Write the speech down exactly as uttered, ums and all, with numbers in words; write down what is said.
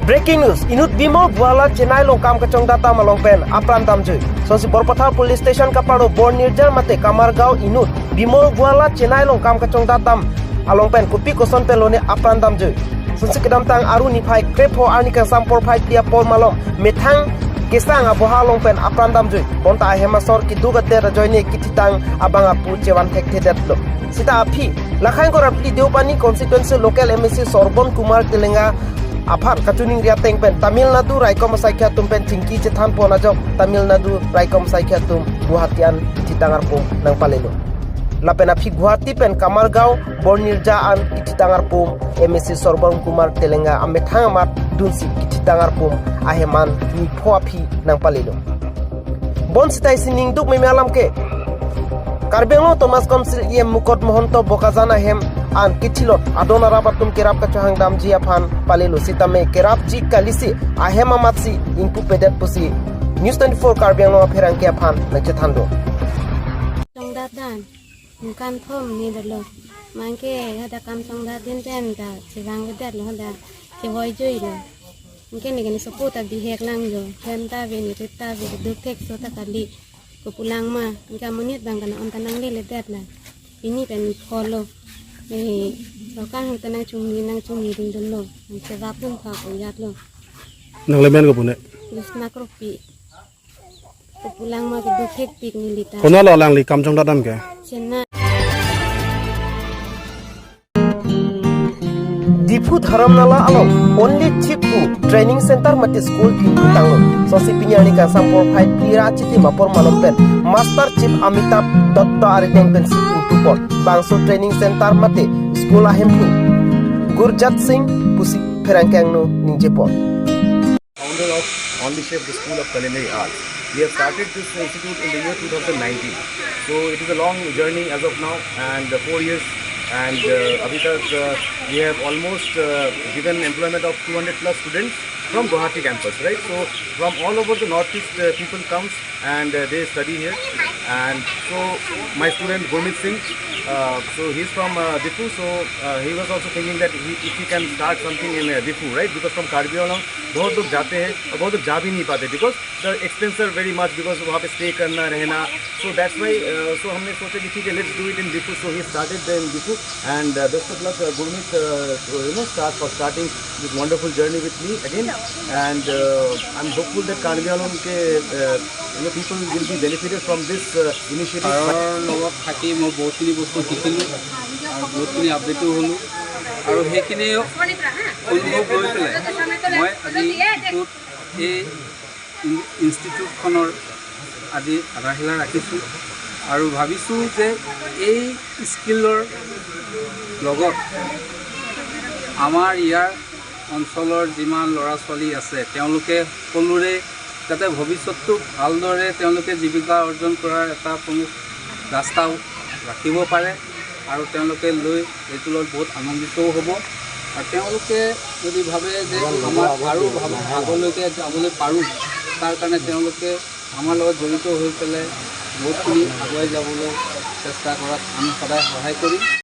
Breaking news, inut Bimol Buala Chennai along kam kachongdat dam along pen apran damjui. Sonsi Borpathar Police Station kaparo Bornirja mate Kamargaon inut Bimol Buala Chennai along kam kachongdat dam along pen kopi koson pen lone apran damjui. Sonsi kedamtang Aru niphai krepho arni kangsam porphai phli apor malom methang kesang aboha along pen apran damjui. Bonta ahem asor keduk adet ajoine kithitang abang apu chevan thekthedetlo. Sita aphi, Lakhain Kor Apli Deopani constituency local M A C Sorbon Kumar Telenga aphan kachiningri ateng pen Tamil Nadu raikom asaikhi atum pen chingki chethan pon ajok Tamil Nadu raikom asaikhi atum Guwahati an kithitang arpum nangpalelo. Lapen aphi Guwahati pen Kamargaon Bornirja an kithitang arpum M A C Sorbon Kumar Telenga amethang amat dunsi kithitang arpum ahem an nipho aphi nangpalelo. Bonsita isi ningduk meme alam ke Karbi Anglong Autonomous Council E M Mukot Mahanta Bokajan ahem an kethilot adon arap atum kerap kachohang damji aphan palelo, sitame kerapji kalisi ahem amatsi ingpupedet pusi News twenty-four Karbi Anglong apherangke aphan nangchethan do. Chongdat dam, ningkan thom ni dolo. Mangke hadak kam chongdat din pen ta chevangvedet lo, hadak kevoi jui lo. Anke neli ke ne sopo ta bihek lang jo. Hem ta ave, ne rit ta ave, duk thekso ta kali. Kopulang ma, anke amonit abang kana on ta nangleledet la. Pini pen pho lo. Eh, sorkar ahut ta nangchingri, nangchingri ding dunlo. Anke vap dun pha ko yat lo. Nangli men kopi ne? Lusna Kropi. Kopulang ma keduk thekpik neli ta. Konat lo alangli kam chongdat dam ke? Chennai. Diphu Dharamnala along only chip pu training center mate school tingpu tanglo. Sonsi pini arni kangsam porphai phli ra chitim apor malom pen Master Chef Amitabh Dutta arideng pensi ingpu pon. Bangso training center mate school ahemphu Gurjat Singh pusi pherangke angno ningje pon. Founder of Only Chef, the School of Culinary Arts. We have started this institute in the year two thousand nineteen. So it is a long journey as of now, and uh, four years. And uh, abhi tak, uh, we have almost uh, given employment of two hundred plus students from Guwahati campus, right? So from all over the Northeast, uh, people comes and uh, they study here. And so my student Gurmeet Singh, uh, so he's from uh, Diphu, so uh, he was also thinking that he, if he can start something in uh, Diphu, right? Because from Karbi Anglong बहुत लोग जाते हैं और बहुत लोग जा भी नहीं पाते, because the expense are very much, because वहाँ पे stay करना रहना. So that's why, uh, so हमने सोचा कि ठीक है, let's do it in Diphu. So he started there in Diphu, and uh, best of luck, uh, Gurmeet, uh, to, you know, start for starting this wonderful journey with me again. And uh, I'm hopeful that Karbi Anglong ke, uh, you know, people will be benefited from this uh, initiative. ছাৰৰ লগত থাকি মই বহুতখিনি বস্তু শিকিলোঁ আৰু বহুতখিনি আপডেটো হ'লোঁ আৰু সেইখিনি অনুভৱ লৈ পেলাই মই আজি ডিফুত এই ইন- ইনষ্টিটিউটখনৰ আজি আধাৰশিলা ৰাখিছোঁ আৰু ভাবিছোঁ যে এই স্কিলৰ লগত আমাৰ ইয়াৰ অঞ্চলৰ যিমান ল'ৰা ছোৱালী আছে, তেওঁলোকে সকলোৰে যাতে ভৱিষ্যতটো ভালদৰে তেওঁলোকে জীৱিকা অৰ্জন কৰাৰ এটা প্ৰমুখ ৰাস্তাও ৰাখিব পাৰে আৰু তেওঁলোকে লৈ এইটো লৈ বহুত আনন্দিতও হ'ব। আৰু তেওঁলোকে যদি ভাবে যে আমাৰ আৰু ভাব- আগলৈকে যাবলৈ পাৰোঁ, তাৰ কাৰণে তেওঁলোকে আমাৰ লগত জড়িত হৈ পেলাই বহুতখিনি আগুৱাই যাবলৈ চেষ্টা কৰাত আমি সদায় সহায় কৰিম।